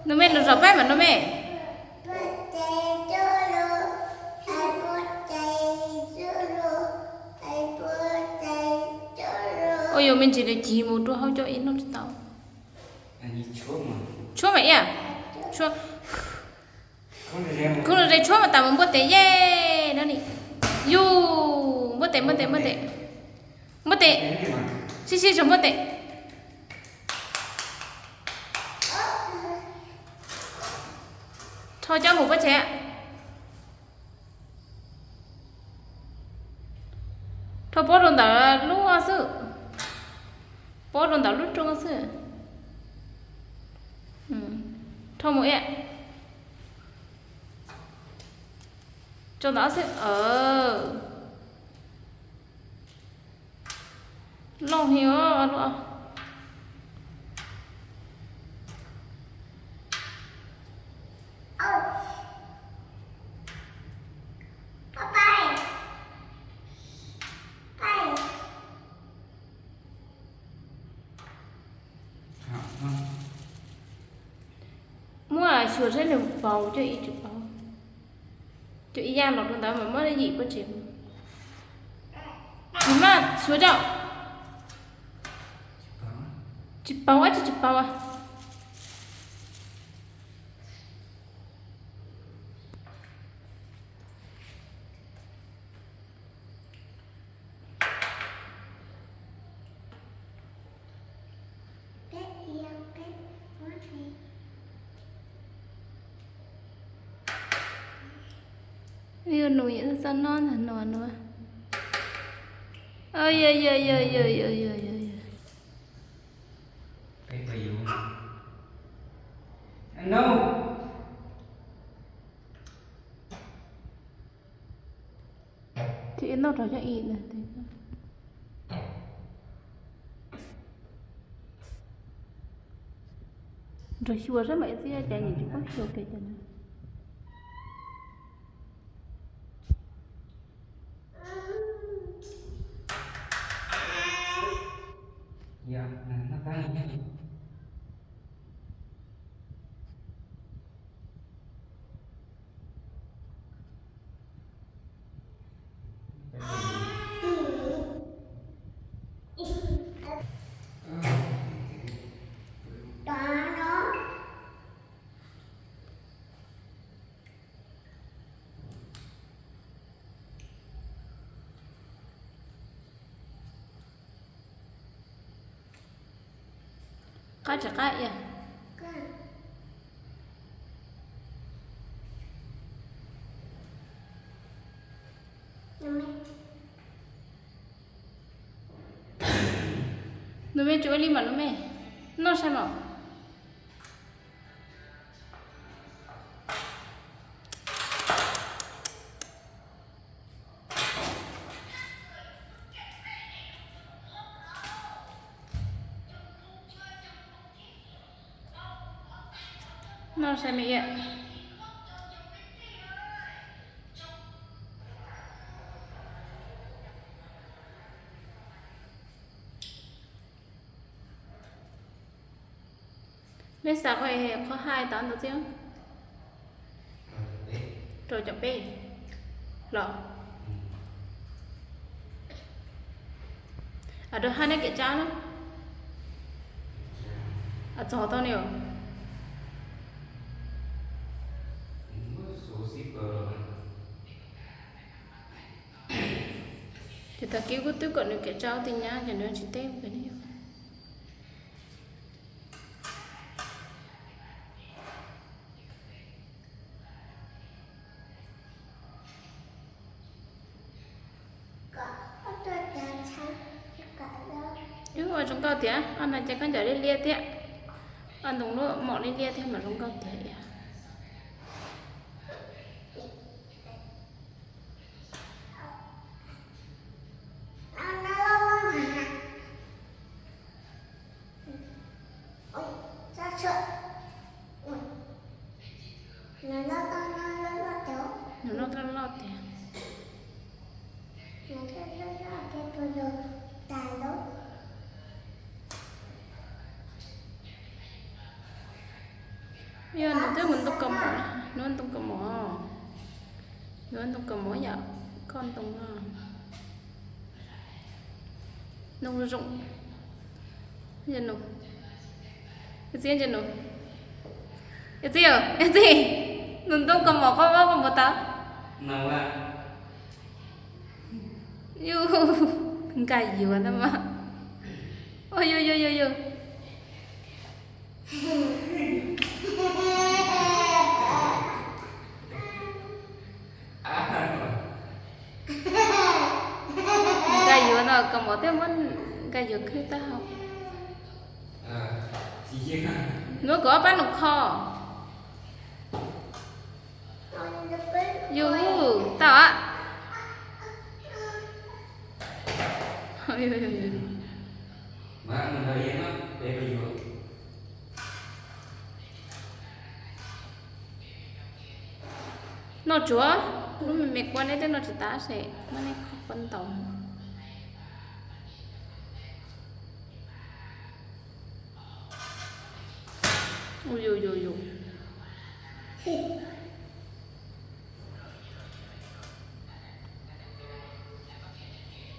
Nus me, nus zov peb mas nus me. Ua yus me ntsis nws cig mus rau hauv cov ib noj tsis tau. Tshuab mas ib, tshuab. Khub nus ze tshuab mas tas mus npuaj tes ye. No ni. Yus npuaj tes, npuaj tes, npuaj tes. Npuaj tes. Sib sib zog npuaj tes. Rho coj mus pob tsev. Rho pob rau ntawm lub xwb. Pob rau ntawm lub rooj xwb. Rho mus ib. Rau ntawm xwb. Loj heev os. Muab xyuas saib nws paus coj ib tsis paus. Coj ib yam los rau ntawd mas muab yim pob tsev mus. Tsis maj xyuas coj. Tsis paus, ib tsis tsis paus. Yuav nus yam txoj no ntag nua nua. Yog yog yog yog yog yog yog. Thiab noj rau cov ib na. Nrog xyuas saib mas ib txhia cas nws tsis paub xyuas kiag cov no. Qab tsis qab ib. Nus me tsis ua li mas nus me, noj saib mas. Noj saib me iab. Neb xav qhov, qhov hais tau ntau txiab. Rau caum peb los. Rau hais neb kev tsab na. Txog tau ni os. Ces tag kis kuv twb kom nws kev tsab ua tij nyab ces nws tsis teb ua pem ne yom. Wb ua zoo nkauj tiag, ob no ces khaub ncaws liab liab thiab, ob ntoo lub mom liab liab thiab mas zoo nkauj tiag. Nws loj loj tiag. Yog nws twb mus ntoo kaus mom, nws ntoo kaus mom, nws ntoo kaus mom yom, koj ntoo no. Nws zoo. Ntsia nws. Ib txij ntsia nws. Ib txij, ib txij. Nws ntoo kaus mom koj, koj mus tau. Yus, nkag yuav ntag mas. Yus, yus, yus, yus. Nkag yuav no, kaus mom thiaj muab nkag yuav khwb taub hau. Nws kom ob pab nws kho. Yus, tau a. Noj tsuav, lub me me kua neb twb noj tsis tas ces muab neb kho ntaus. Yus, yus, yus.